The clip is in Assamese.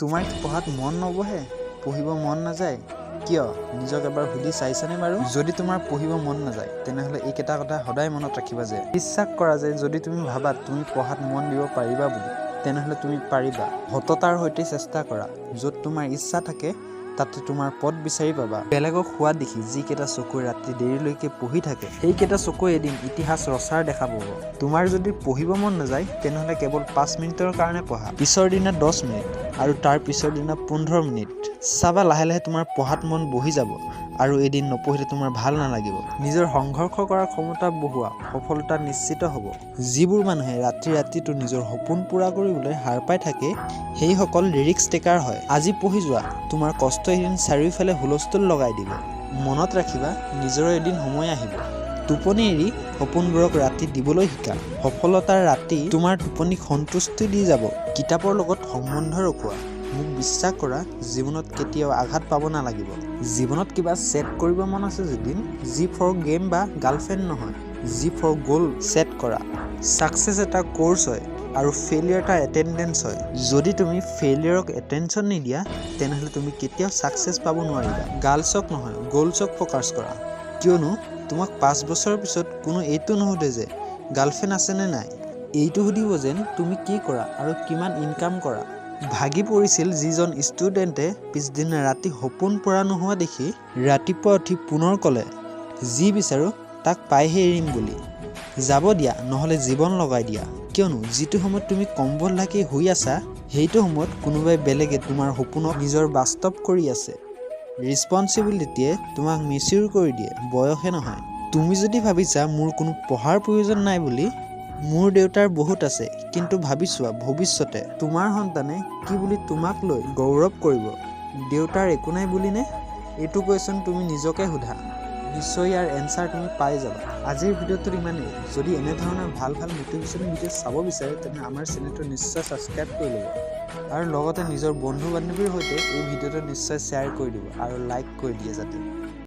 তোমাৰ কি পঢ়াত মন নবহে? পঢ়িব মন নাযায় কিয়? নিজক এবাৰ সুধি চাইছানে বাৰু? যদি তোমাৰ পঢ়িব মন নাযায়, তেনেহ'লে এইকেইটা কথা সদায় মনত ৰাখিবা যে বিশ্বাস কৰা যে যদি তুমি ভাবা তুমি পঢ়াত মন দিব পাৰিবা বুলি, তেনেহ'লে তুমি পাৰিবা। সততাৰ সৈতে চেষ্টা কৰা। য'ত তোমাৰ ইচ্ছা থাকে, তাতে তোমাৰ পথ বিচাৰি পাবা। বেলেগক হোৱা দেখি যিকেইটা চকুৱে ৰাতি দেৰিলৈকে পঢ়ি থাকে, সেইকেইটা চকুৱে এদিন ইতিহাস ৰচাৰ দেখা পাব। তোমাৰ যদি পঢ়িব মন নাযায়, তেনেহ'লে কেৱল 5 মিনিটৰ কাৰণে পঢ়া। পিছৰ দিনা 10 মিনিট আৰু তাৰ পিছৰ দিনা 15 মিনিট। চাবা, লাহে লাহে তোমাৰ পঢ়াত মন বহি যাব আৰু এদিন নপঢ়িলে তোমাৰ ভাল নালাগিব। নিজৰ সংঘৰ্ষ কৰাৰ ক্ষমতা বঢ়োৱা, সফলতা নিশ্চিত হ'ব। যিবোৰ মানুহে ৰাতি ৰাতিটো নিজৰ সপোন পূৰা কৰিবলৈ সাৰ পাই থাকে, সেইসকল ৰিস্ক টেকাৰ হয়। আজি পঢ়ি যোৱা, তোমাৰ কষ্ট এদিন চাৰিওফালে হুলস্থুল লগাই দিব। মনত ৰাখিবা, নিজৰো এদিন সময় আহিব। টোপনি এৰি সপোনবোৰক ৰাতি দিবলৈ শিকা। সফলতাৰ ৰাতি তোমাৰ টোপনিক সন্তুষ্টি দি যাব। কিতাপৰ লগত সম্বন্ধ ৰখোৱা। মোক বিশ্বাস কৰা, জীৱনত কেতিয়াও আঘাত পাব নালাগিব। জীৱনত কিবা ছেট কৰিব মন আছে যদি, জি ফৰ গেম বা গাৰ্লফ্ৰেণ্ড নহয়, জি ফৰ গ'ল ছেট কৰা। ছাকচেছ এটা কৰ্চ হয় আৰু ফেইলিয়াৰ এটা এটেণ্ডেঞ্চ হয়। যদি তুমি ফেইলিয়াৰক এটেনশ্যন নিদিয়া, তেনেহ'লে তুমি কেতিয়াও ছাকচেছ পাব নোৱাৰিবা। গাৰ্লছক নহয়, গ'লছক ফ'কাছ কৰা। কিয়নো তোমাক 5 বছৰৰ পিছত কোনো এইটো নুসুধে যে গাৰ্লফ্ৰেণ্ড আছেনে নাই। এইটো সুধিব যেন তুমি কি কৰা আৰু কিমান ইনকাম কৰা। ভাগি পৰিছিল যিজন ষ্টুডেণ্টে পিছদিনা ৰাতি সপোন পূৰা নোহোৱা দেখি ৰাতিপুৱা উঠি পুনৰ ক'লে, যি বিচাৰোঁ তাক পাইহে এৰিম বুলি। যাব দিয়া, নহ'লে জীৱন লগাই দিয়া। কিয়নো যিটো সময়ত তুমি কম্বল ঢাকি শুই আছা, সেইটো সময়ত কোনোবাই বেলেগে তোমাৰ সপোনক নিজৰ বাস্তৱ কৰি আছে। ৰিছপনচিবিলিটিয়ে তোমাক মেচিউৰ কৰি দিয়ে, বয়সে নহয়। তুমি যদি ভাবিছা মোৰ কোনো পঢ়াৰ প্ৰয়োজন নাই বুলি, মোৰ দেউতাৰ বহুত আছে, কিন্তু ভাবি চোৱা, ভৱিষ্যতে তোমাৰ সন্তানে কি বুলি তোমাক লৈ গৌৰৱ কৰিব? দেউতাৰ একো নাই বুলি নে? এইটো কুৱেশ্যন তুমি নিজকে সোধা। নিশ্চয় ইয়াৰ এনচাৰ তুমি পাই যাবা। আজিৰ ভিডিঅ'টোত ইমানেই। যদি এনেধৰণৰ ভাল ভাল মটিভেশ্যন ভিডিঅ' চাব বিচাৰে, তেনে আমাৰ চেনেলটো নিশ্চয় ছাবস্ক্ৰাইব কৰি ল'ব আৰু লগতে নিজৰ বন্ধু বান্ধৱীৰ সৈতে এই ভিডিঅ'টো নিশ্চয় শ্বেয়াৰ কৰি দিব আৰু লাইক কৰি দিয়ে যাতে।